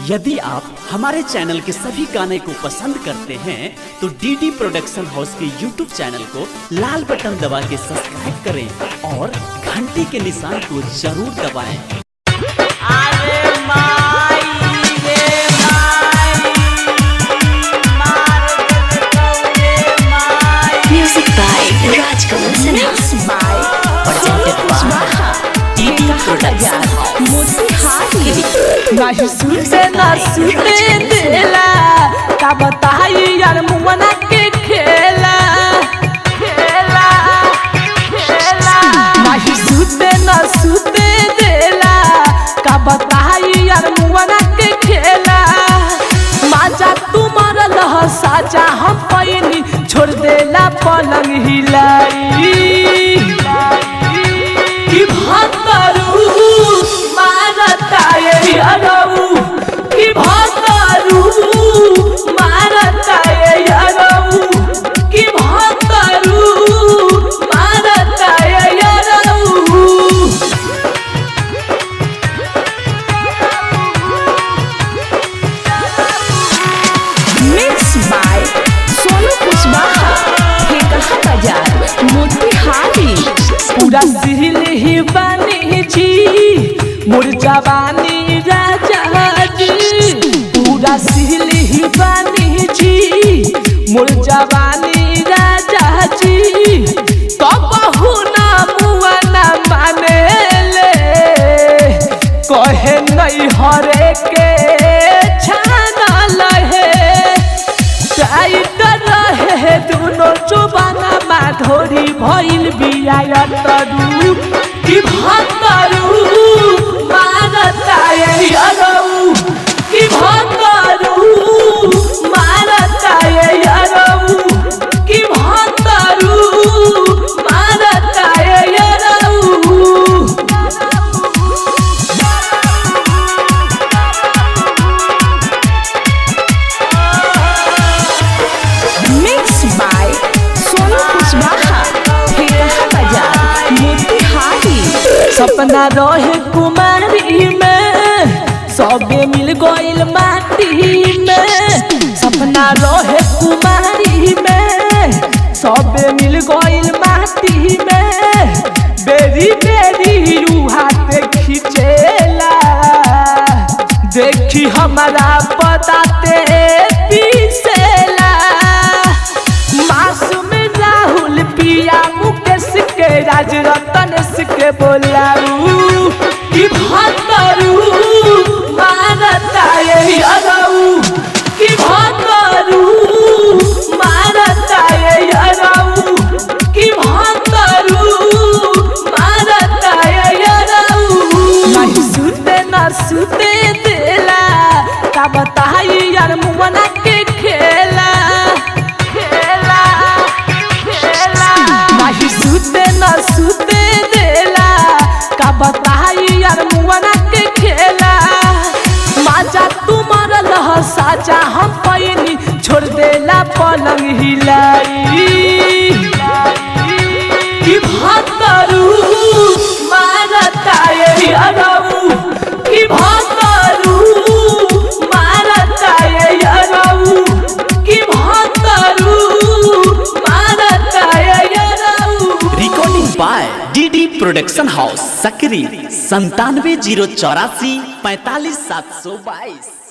यदि आप हमारे चैनल के सभी गाने को पसंद करते हैं तो डीडी प्रोडक्शन हाउस के यूट्यूब चैनल को लाल बटन दबा के सब्सक्राइब करें और घंटी के निशान को जरूर दबाएं। अरे माई रे माई मार देलकौ रे माई। Music by Rajkamal Sinha. Mixed by Presented by DD production house. Motihari. नाही सुते ना सुते देला, का बताई यार मुअना के खेला खेला खेला। नाही सुते ना सुते देला, का बताई यार मुअना के खेला। माजा तू मरल ह साजा हम पैनी, छोड़ देला पलंग हिलाई कि भतरू मारता ये अरऊ, कि भतरू मारता ये अरऊ, कि भतरू मारता ये अरऊ। Mixed by Sonu Kushwaha. ठेकहा बाजार मोतिहारी। पूरा सिल ही बानी जी, मोर जवानी राजा जी। पूरा सिल ही बानी जी, मोर जवानी राजा जी। तो बहु ना मुआ ना माने ले, कहे नहीं हरे के छाना लहे। टाइट रहे दुनो चुबाना माधोरी भइल बिया तरू, कि भतरू मारता ये अरऊ, कि भतरू मारता ये अरऊ, कि भतरू मारता ये अरऊ। Mixed by Sonu Kushwaha. ठेकहा बाजार मोतिहारी। सपना रहे कुमारी में, सबे मिल गइल माटी में। सपना रहे कुमारी में, सबे मिल गइल माटी में। बेरी बेरी रूहाते खिंचेला, देखी हमारा पताते पीसेला। मासूम राहुल पिया मुकेश के राज रतन के बोलाऊ, कि भतरू मारता ये अरऊ, कि भतरू मारता ये अरऊ, कि भतरू मारता ये अरऊ। नहीं सुते ना सुते देला, का बताई यार मुअना के खेला खेला खेला। नहीं सुते ना सुते देला, का बताई यार मुअना के खेला। माजा तू मरल ह साजा हम पैनी, छोड़ देला पलंग हिलाई कि भतरू मारता ये अरऊ, कि भतरू मारता ये अरऊ, कि भतरू मारता ये अरऊ। Recording by DD production house Sakri 97 0 84 45 722।